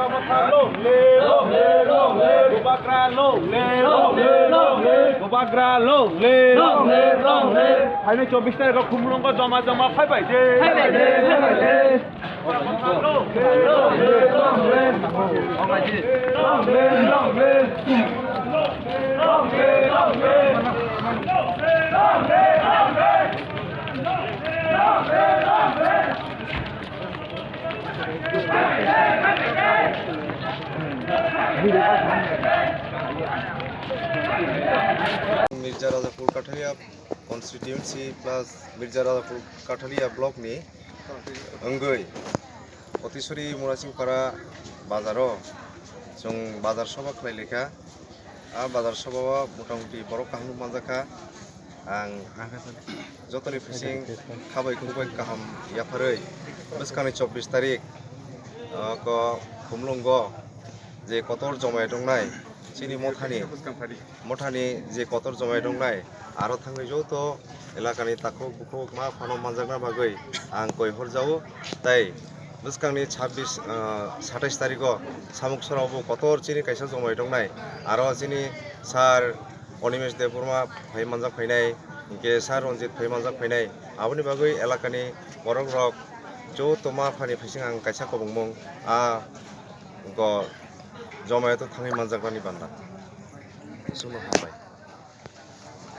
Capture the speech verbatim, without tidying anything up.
Long live, long live, long live. Bubagra long live, long live, long live. Bubagra long live, long live, long live. Phainai chobbish tarikh o Khumlungo joma joma phaibai de. Phaibai de, phaibai de. Long live, long live, long live. Long live, long live. Mirza Razapur Kathalia constituency plus Mirza Razapur Kathalia block ni wngwi Otisori Murasingpara bazaro chwng bazar soba khlai lekha. A bazar soba o motamuti borok kaham manjakha. Ang jotoni bising khabai khukbai kaham yapharwi bwskangni chobbish tarik, o, ko Khumlungo je kotor jomai tongnai chini mothani, mothani je kotor jomai tongnai, aro thangwi joto elakani takhuk bukhuk ma phano manjakna bagwi ang koi horjao. Tai bwskangni chhabbish, ah, satais tarikh o Samuksora bo kotor chini kaisa jomai tongnai, aro chini sir Animesh Debbarma phai manjak phainai, hinkhe sir Ranjit phai manjak phainai. Aboni bagwi elakani borok rok joto ma phani phaising ang kaisa kobongmung a go jomai to thangwi manjaknani banda. Chwngno hambai.